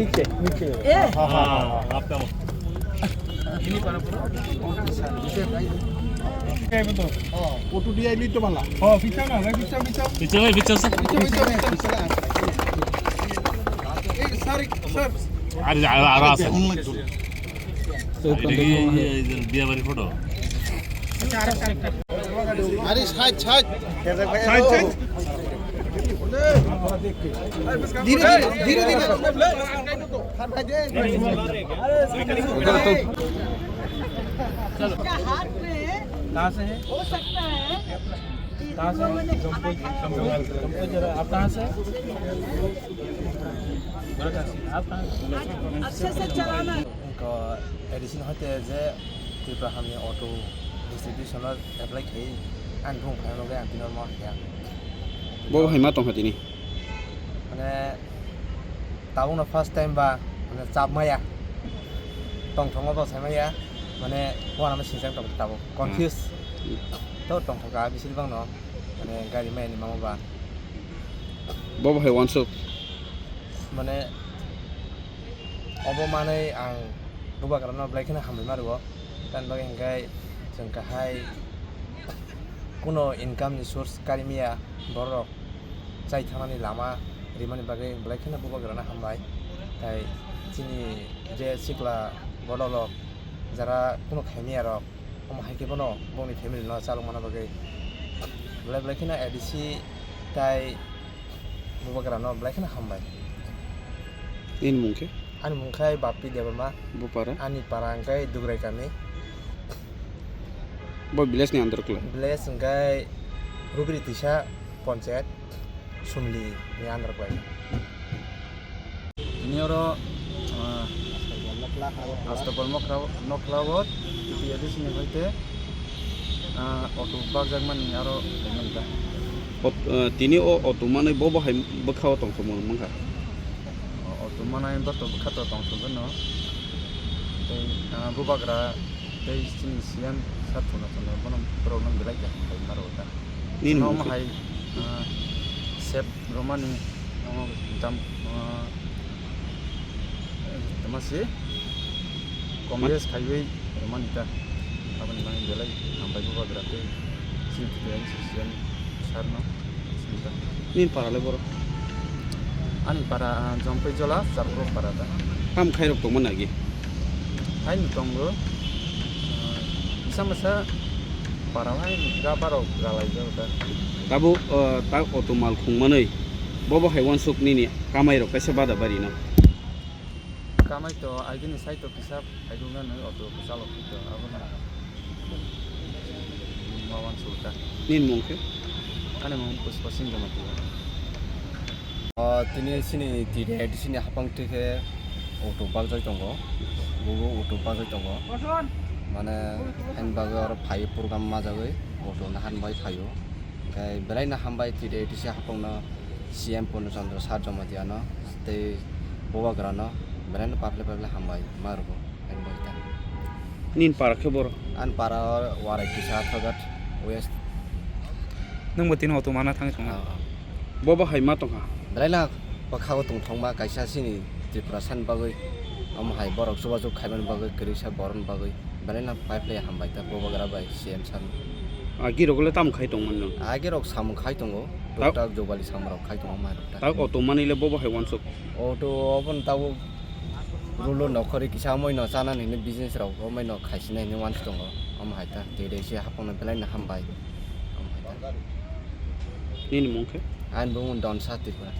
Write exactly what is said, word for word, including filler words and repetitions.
नीचे, नीचे। ए? हाँ, हाँ, हाँ, हाँ। आपका। ऑटो डीआई ली तो वाला। ओ, पीछे ना, भाई, पीछे, पीछे। पीछे भाई, पीछे से। पीछे, पीछे, पीछे। ए, सर, सर। अरे, आ, आ, आ, आ, सर। বিয়া বাড়ির ফটো। আরে সাইড, সাইড। Side, side. ধীরে ধীরে, ধীরে ধীরে। उसका हाथ में कहाँ से है? हो सकता है कि कहाँ से दोनों है? मैंने खाना खाया। आप कहाँ से हैं? आप कहाँ से? अच्छे से चलाना। Ko A D C ni hoite je Tripura hamni auto distribution o apply khai, ang bung phai loge ang tino ma khe. Bo hai ma tong kha tini. Mane tabuk no first time ba, mane chap maya. Tong thong bo sai maya. Mane wana ma sinjak tong tabuk. Confuse. Hmm. To tong thok a bisir bang no. Mane gari maya ni mama ba. Bo hai wansuk. Mane obo manwi ang bubagrano belai kheno hambai ma rwo. Tamni bagwi hwnkhe chwng kahai kuno income ni source kari maya, borok chai thangnani lama rimani bagwi belai kheno bubagrano hambai. Tai chini je sikla borok rok jara kuno khai maya rok, omo hai khe bono bongni family no chalok mana bagwi belai belai kheno A D C tai bubagrano belai kheno hambai. Nini mung khe? Ani mung khe Bappi Debbarma. Bupara? Ani para hwnkhe Dugrai kami. Bo village ni under kwlai? Village hwnkhe Rubri Tisa Panchayat, Sumli ni under kwlai. Tini oro, ah, Astapal Mokra, Nokla o T P A D C ni hoite, ah, auto bakjakmani aro lemon ta. Ot-, ah, tini o auto manwi bo bo hai bwkha o tongthokma wngkha? O auto manwi bo to bwkha to tongthok no. Tei, ah, bubagra tei chini C M sir thuna thuna bono borok no belai khe hambai ma rwo ta. Nini mung khe? Hai, ah, sep romani, ah, dam, ah, tama se Congress khaiwi romani ta. Aboni bagwi belai hambai bubagra tei chini T P M C C M sir no, sini ta. Nini para le borok? Ani para, ah, Jompui Jola, Charkro para da. Ham khairok tongma nagi? Haino tongo. Ah, misa misa para hai ga barok galai jago da. Tabuk, ah, tak auto mal khungmanwi bobo hai wansuk nini kamai rok kaisa bada bari no? Kamai to agini side to kisa. Khaidukna nai auto kwchalo phito, abono ma wansuk ta. Nini mung khe? Ani mung Puspa Singh Jamatia. O, tini chini T D A D C ni hapang twi khe auto bakjak tongo. Bubo auto bakjak tongo. Mane, haini bagwi oro phai program majagwi auto nahan bai phaio. Hwnkhe belai no hambai T D A D C hapang no. C M Purno Chandra Sir Jamatia no tei Bubagra no belai no paple paple hambai ma rwgo, ang bai ta. Nini para khe boro? Ani para o Warai Kisa Athogat West. Nwng bo tini auto mana thangwi tong? Ah, ah. Bo bo hai ma tong kha? Belai no bwkha o tong thong ma kaisa chini Tripura sani bagwi, omo hai borok chubachu khaimani bagwi, kwrwisa borokni bagwi. Belai no pipe hambai ta Bubagra bai C M sir no. Agi rok le tamo khai tong mano? Agi rok samung khai tongo, tak? Tuktak jogali samung rok khai tongo mai rok ta. Tak auto manwi le bobo hai wansuk? Auto obo no tabuk rulo nokhori kisa amoi no chana nini business rok omoi no khaisina hini wansuk tongo. Omo hai ta tei rei se hapang no belai no hambai. Omo hai ta. Nini mung khe? Ani bumung Donsa Tripura.